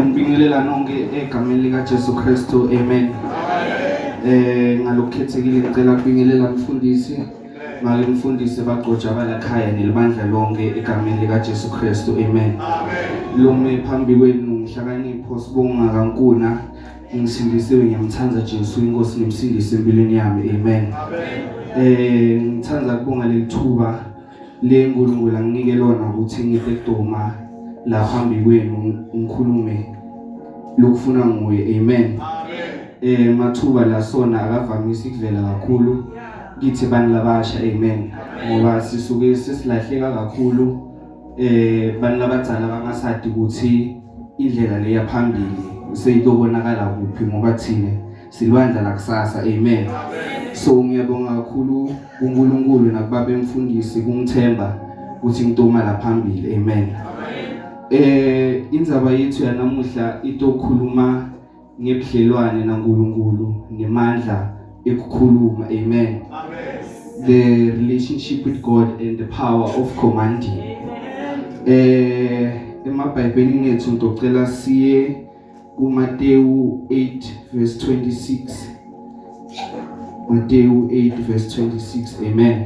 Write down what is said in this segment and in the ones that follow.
Nginibingelela nonke egameni lika Jesu Kristu. Amen. Eh ngalokukhethekile ngicela kubingelela mfundisi. Make mfundisi bagcoja balakhaya nelibandla lonke egameni lika Jesu Kristu. Amen. Amen. Lome phambi kwenu ngihlakanipho sibonga kaNkuna. Ngisindisiwe ngiyamthanda Jesu inkosi nemsindisi empilweni yami. Amen. Amen. Eh ngithanda kubonga lelithuba le uNkulunkulu anginike lona ukuthi ngite kuduma la phambi kwenu ngikhulume lokufuna nguye amen eh mathuba la sona akavamisi kuvela kakhulu kithi bantu labasha amen ngoba sisuke sesilahleka kakhulu eh bantu labadzala bangasadi ukuthi indlela leya phambili seyitobonakala kuphi ngoba thina silwandla lakusasa amen so ngiyabonga kakhulu kuNkulunkulu nakubaba emfundisi kungithemba ukuthi ngitoma la phambili amen eh indzaba yethu yanamuhla itokhuluma ngebudlelwane naNkulunkulu nemandla ekukhuluma amen amen the relationship with God and the power of commanding eh emabhayibhelini ethu ngicela siye kuMateyu 8 verse 26 Mateyu 8 verse 26 amen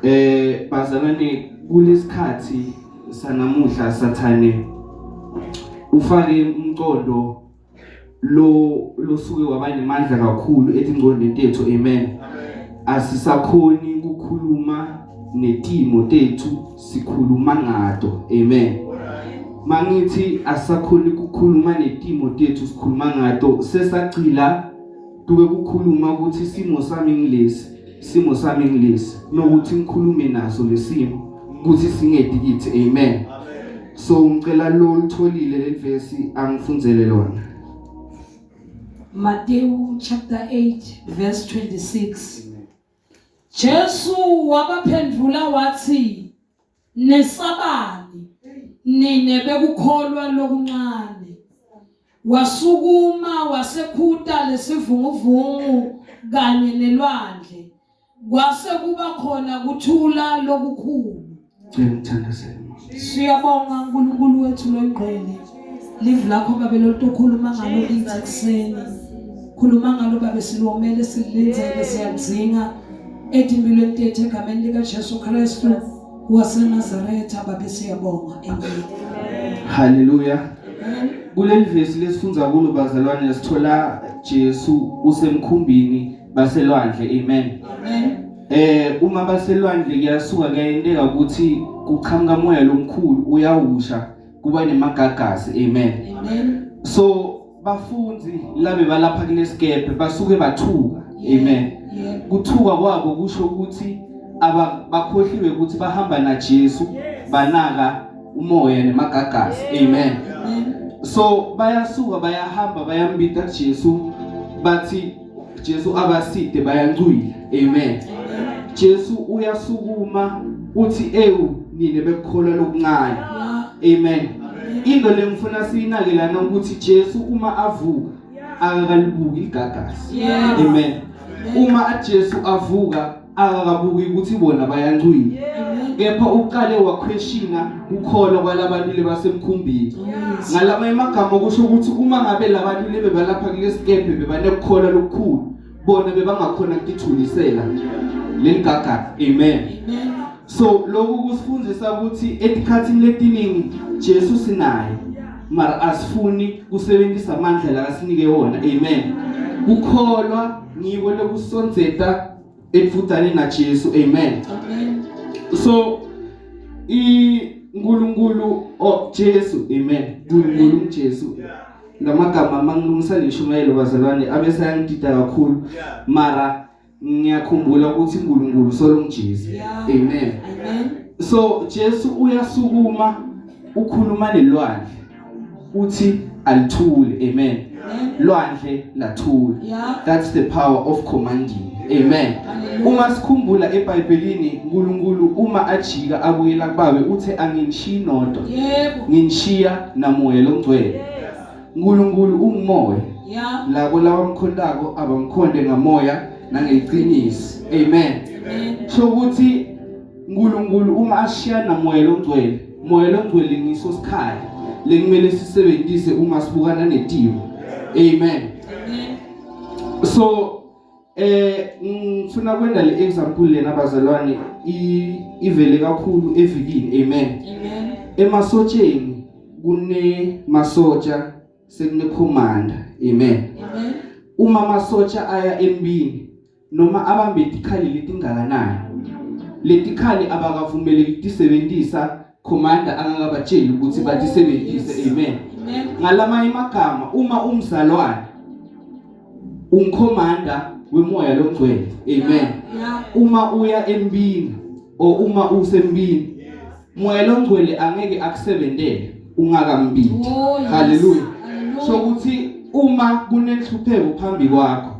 eh bazalwane kulesikhathi sanamuhla sathane ufake umcondo lo losuke waba nemandla kakhulu etingcondweni tethu amen asisakhoni ukukhuluma netimo tethu sikhuluma ngato amen mangithi asakhoni ukukhuluma netimo tethu sikhuluma ngato sesagcila tuke kukhuluma ukuthi isimo sami ngilesi simo sami ngilesi nokuthi ngikhulume naso lesimo ukuthi singedi kithi amen so ngicela lo litholile leli verse angifundzele lona Matthew chapter 8 verse 26 Jesu wabaphendvula wathi nesabani nine bekukholwa lokuncane wasukuma wasekhuta lesivunguvungu kanye nelwandle kwase kuba khona kuthula lokukhulu Cela ngithandazele. Siyabonga uNkulunkulu wethu loyingcwele. Live lakho babe lolutokhuluma ngalo kithi ekuseni. Khuluma ngalo babe silomele silindzele siyadzinga etimpilweni tethu egameni lika Jesu Kristu waseNazaretha babe siyabonga. Amen. Hallelujah. Kuleli vesi lesifundza kulo bazalwane sithola Jesu usemkhumbini baselwandle amen. Amen. Eh uma baselwandle kuyasuka kuyenteka ukuthi kuqhamuka moya lomkhulu uyawusha kuba nemagagasi amen. Amen. So bafundi labe balapha kulesikebhe basuke bathuka amen. Kuthuka kwabo kusho ukuthi abakhohliwe ukuthi bahamba na Jesu banaka umoya nemagagasi amen. So bayasuka bayahamba bayambita Jesu bathi Jesu abaside bayancwila amen Jesu uyasukuma uthi ewu nine bekukholwa lokuncane amen into lengifuna siyinake lana ukuthi Jesu uma avuka akakalibuki igagasi amen uma aJesu avuka akakabuki ukuthi bona bayancwila kepha uqale waquestiona kukholwa kwalabantu lebasemkhumbini ngalamanye amagama kusho ukuthi uma ngabe labantu lebe balapha kulesikebhe bebanekukholwa lokukhulu bona bebangakhona ukutithulisela leligaga amen so lokhu kusifundisa ukuthi etikhathini letiningi Jesu sinaye mara asifuni kusebenzisa amandla la asinike wona amen kukholwa ngiko lokusondzeta edvudane naJesu amen amen so iNkulunkulu oh Jesu amen uNkulunkulu uJesu lamagama mangilungisa leshumayelo bazalwane abese ayangidida kakhulu mara ngiyakhumbula ukuthi uNkulunkulu solo ngiJesu amen amen so Jesu uyasukuma ukhuluma nelwandle uthi alithule amen lwandle lathula that's the power of commanding amen uma sikhumbula eBhayibhelini uNkulunkulu uma ajika abuyela kubabe uthe anginishiyi nodwa yebo nginishiya namoya longcwele uNkulunkulu ungumoya yeah labo labamkhontako abamkhonde ngamoya nangeqiniso amen so ukuthi uNkulunkulu uma ashiya namoya longcwele moya longcwele ngiso sikhali lekumele sisebenzise uma sibukana netimo. Amen. Amen. So eh ngifuna kwenda le example lena bazalwane ivele kakhulu evikini. Amen. Amen. Emasotsheni kune masotsha sekune commander. Amen. Amen. Uma masotsha aya empini noma abambe tikhali letingakanani letikhali abakavumeleki kutisebentisa commander angakabatsheli ukuthi batisebentise. Amen. Amen. Ngalamanye amagama uma umzalwane ungcommander wemoya longcwele. Amen. Yeah. Uma uya empini or uma usempini moya longcwele angeke akusebentele ungakambidi. Oh, yes. Hallelujah. Hallelujah. So ukuthi uma kunenhlupheko phambi kwakho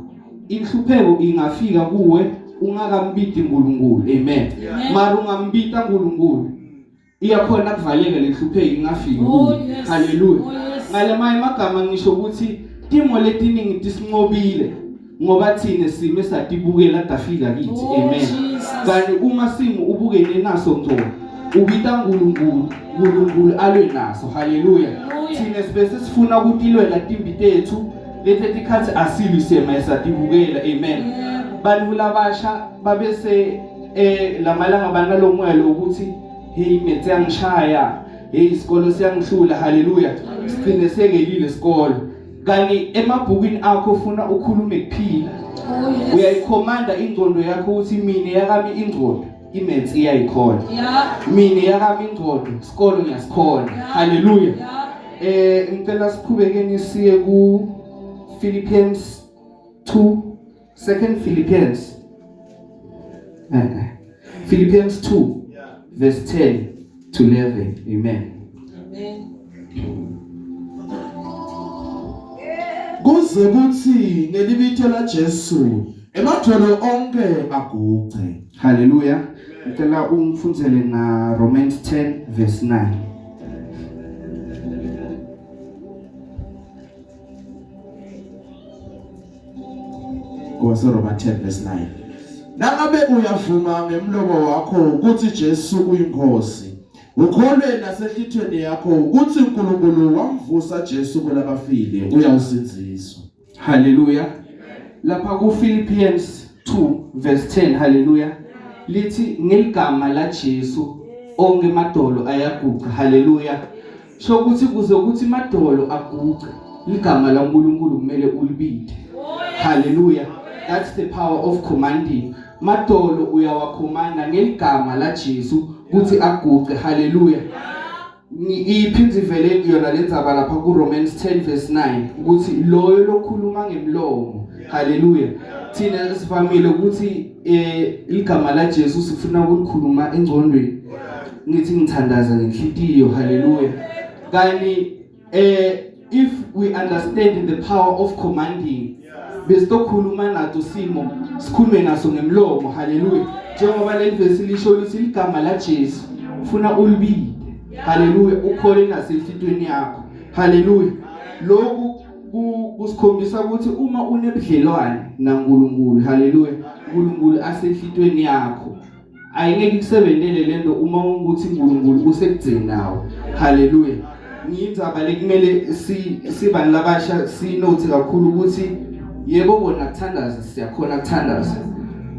inhlupheko ingafika kuwe ungakambidi uNkulunkulu. Amen. Amen. Mara ungambita uNkulunkulu iyakhona kuvaleka lenhlupheko ingafiki Oh, kuwe. yes. Hallelujah. Oh, yes. Ngalamanye amagama ngisho ukuthi timo letiningi tisinqobile ngoba thina sime satibukela tafika kithi. Oh, Amen. Jesus. Kanti uma simo ubukene naso ngco ubita uNkulunkulu, uNkulunkulu alwe naso. Hallelujah. Hallelujah. Thina sibe sifuna ukutilwela timbi tethu leti tikhathi asilwi sema esatibukela. Amen. Yebo. Bantu labasha babese lamalanga banalomoya lokuthi hey metsi yangishaya, hey isikolo siyangihlula. Hallelujah. Sigcine sekelile isikolo. Kani emabhukwini akho ufuna ukhulume kuphila. Oh, yes. Uyayikhomanda ingqondo yakho ukuthi mina yakami ingqondo imetsi iyayikhona. Yeah. Mina yakami ingqondo isikolo ngiyasikhona. Yeah. Hallelujah. Yeah. Ngicela siqhubekeni siye ku Philippians 2, Second Philippians. Philippians 2 verse 10 to 11. Amen. Amen. Kuze kuthi ngelibito la Jesu emadolo onke aguce. Hallelujah. Ngicela ungifundzele na Romans 10 verse 9. Kwase Romans 10 verse 9. Nangabe uyavuma ngemlomo wakho ukuthi Jesu uyinkosi, ukholwe nasenhlitweni yakho ukuthi uNkulunkulu wamvusa Jesu kulabafile, uyawusindziswa. Hallelujah. Lapha ku Philippians 2 verse 10. Hallelujah. Lithi ngeligama la Jesu onke emadolo ayaguqa. Hallelujah. So ukuthi kuze ukuthi emadolo aguqe ligama laNkulunkulu kumele ulibide. Hallelujah. That's the power of commanding. Madolo uyawakhomanda ngeligama la Jesu ukuthi aguqe. Hallelujah. Iphindze ivele kuyona lendzaba lapha ku Romans 10 verse 9 ukuthi loyo lokhuluma ngemlomo. Hallelujah. Thina sivamile ukuthi igama la Jesu sifuna ukulikhuluma engcondweni. Ngithi ngithandaza ngenhlitiyo. Hallelujah. Kani if we understand the power of commanding besitokhuluma nato simo sikhulume naso ngemlomo. Hallelujah. Njengoba leli verse lisho lithi ligama la Jesu ufuna ulibide. Hallelujah. Ukhole nasenhlitweni yakho. Hallelujah. Lokhu kusikhombisa ukuthi uma unebudlelwane naNkulunkulu. Hallelujah. uNkulunkulu asenhlitweni yakho ayingeke ikusebentele lento uma ukuthi uNkulunkulu usekugcini nawe. Hallelujah. Ngiyindzaba lekumele sibani labasha sinothi kakhulu ukuthi yebo kona kuthandaza siyakhona kuthandaza,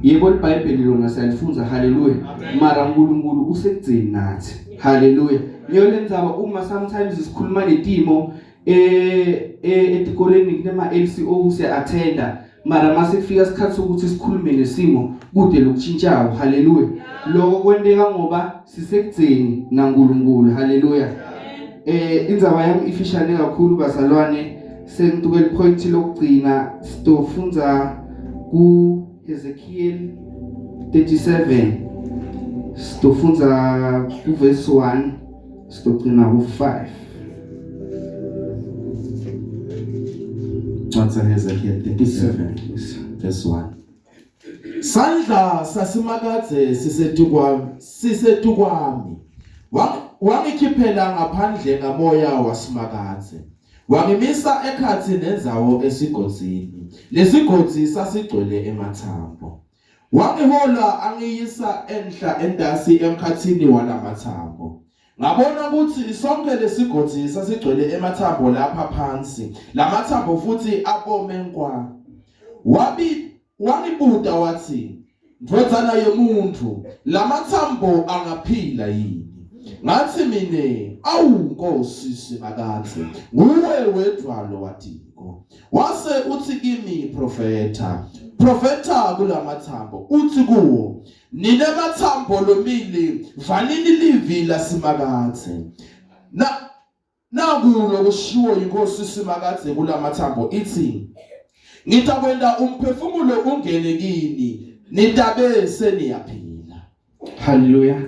yebo iBhayibheli lona siyalifunza. Hallelujah. Mara uNkulunkulu usekugcini nathi. Hallelujah. Ngiyo lendzaba uma sometimes sikhuluma netimo etikoleni kunema LCO siya attenda, mara mase kufika isikhathi sokuthi sikhulume nesimo kude lokutshintshayo. Hallelujah. Lokho kwenteka ngoba sisekugcini naNkulunkulu. Hallelujah. Indzaba yami ifishane kakhulu bazalwane, sengituke point lokugcina. Sitofunza ku Ezekiel 37, sitofunza ku verse 1 sitogcina ku 5. Ncwadi Ezekiel 37 verse 1. Sandla sasimakadze sisetukwami sisetukwami wangikhiphela ngaphandle ngamoya wasimakadze, wangimisa ekhatsi nendzawo esigodzini, lesigodzi sasigcwele emathambo. Wangihola angiyisa enhla entasi emkhatsini walamathambo. Ngabona kutsi sonkhe lesigodzi sasigcwele ematsambo lapha phansi, lamatsambo futsi abome nkwa. Wabi wangibuta watsi, Ndvodzana yemuntfu, lamatsambo angaphila yini? Ngatsi mine, Awu Nkosi Simakadze, nguwe wedvwa lowatiko. Wase utsi kimi, Profetha, profetha kulamatsambo, utsi kuwo, Nine matsambo lomile, vanini livi laSimakadze. Na naku lokushiwo yiNkosi Simakadze kulamatsambo itsi, Ngitakwenta umphefumulo ungene kini, nitabe seniyaphila. Haleluya.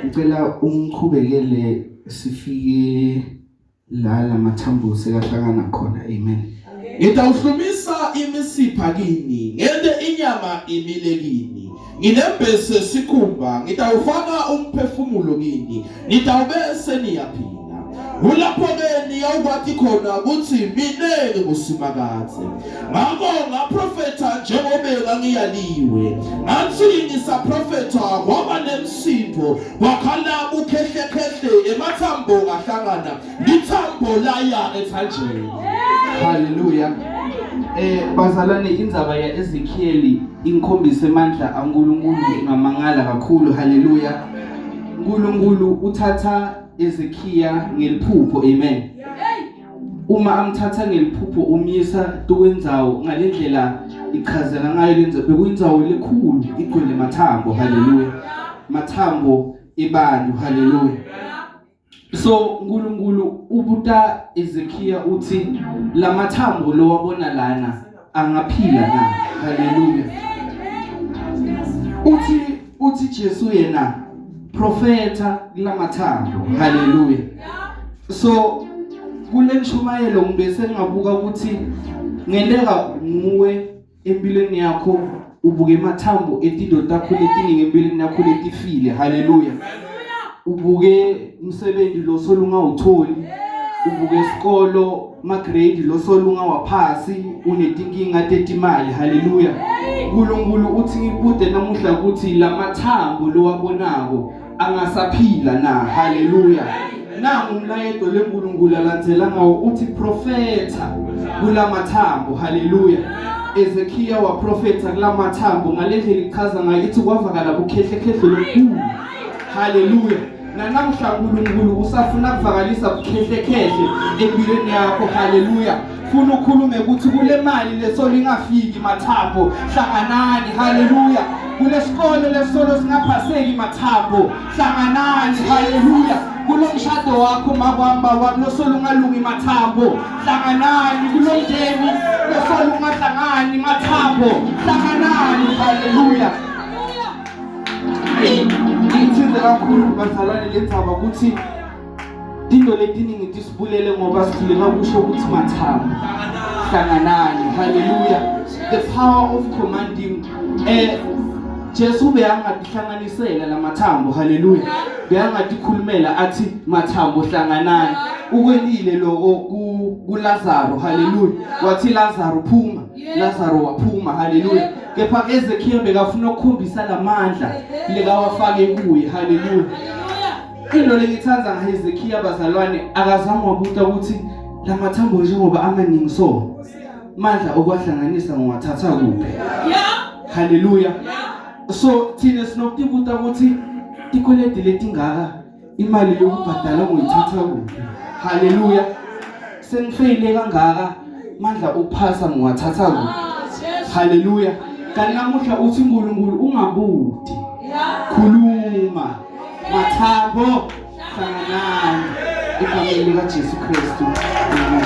Ngicela ungiqhubekele sifike la lamathambo sekahlangana khona. Amen. Ngitawuhlumisa imisipha kini, ngente inyama imile kini. Nginembese sikhumba, ngitawufaka umphefumulo kini, nitawube seniyaphila. Ngulapho-ke niyawukwati khona kutsi mine nginguSimakadze. Ngako ngaprofetha njengobe ngangiyaliwe. Ngatsi ngisaprofetha kwaba nemsindvo, kwakhala bukhehlekhehle, ematsambo ahlangana, litsambo laya ethanjeni. Haleluya. Bazalwane indzaba ya Ezekiel ingikhombise amandla aNkulunkulu ngamangala kakhulu. Haleluya. uNkulunkulu uthatha Ezekiel ngeliphupho. Amen. Uma amthatha ngeliphupho umyisa tukwendzawo ngalendlela ichazeka ngayo lendzawo bekuyindzawo lekhulu igcwele mathambo. Haleluya. Mathambo ebantu. Haleluya. So uNkulunkulu ubuta Ezekiel uthi lamathambo lowabona lana angaphila na? Haleluya. Uthi Jesu yena profeta kulamathambo. Haleluya. So kule nshumayelo ngibese ngabuka ukuthi ngenteka nguwe empilweni yakho ubuke emathambo etinto takho letiningi empilweni yakho letifile. Haleluya. Ubuke umsebenzi lo solungawutholi, ubuke isikolo magrade lo solungawaphasi, unetinkinga tetimali. Haleluya. uNkulunkulu uthi ngikude namuhla ukuthi lamathambo lowabonako angasaphila na? Haleluya. Nangu umlayeto leNkulunkulu alandzela ngawo uthi profetha kulamathambo. Haleluya. Ezekiel waprofetha kulamathambo ngalendlela ichaza ngayo ithi kwavakala bukhehlekhehle lobukhulu. Haleluya. Nanamhla uNkulunkulu usafuna kuvakalisa bukhehlekhehle empilweni yakho. Haleluya. Funa ukhulume ukuthi kule mali lesolo ingafiki mathambo hlanganani. Haleluya. Kulesikole lesolo singaphaseki mathambo hlanganani. Haleluya. Kulomshado wakho makwamba wami losolo ungalungi mathambo hlanganani. Kulomndeni losolo ungahlangani mathambo hlanganani. Haleluya. Ngithinde kakhulu bazalwane le ndzaba ukuthi tinto letiningi tisibulele ngoba sihluleka kusho ukuthi mathambo hlanganani. Haleluya. The power of commanding. Jesu beyangatihlanganisela lamathambo. Haleluya. Beyangathikhulumela athi mathambo hlanganani. Ukwelile lokho kuLazaro. Haleluya. Wathi Lazaro phuma. Lazaro waphuma. Haleluya. Kepha Ezekiel bekafuna ukukhombisa lamandla lekawafake kuye. Haleluya. Into lengithanda ngaHezekiah bazalwane, akazange wabuta ukuthi lamathambo njengoba amaningi so mandla okwahlanganisa ngiwathatha kuphi? Haleluya. So thina sinokutibuta ukuthi tikweleti letingaka imali yokubhadala ngiyithatha kuphi? Haleluya. Sengifeyile kangaka mandla okuphasa ngiwathatha kuphi? Haleluya. Kanti namuhla uthi uNkulunkulu ungabuti, khuluma mathambo hlanganani egameni lika Jesu Kristu. Amen.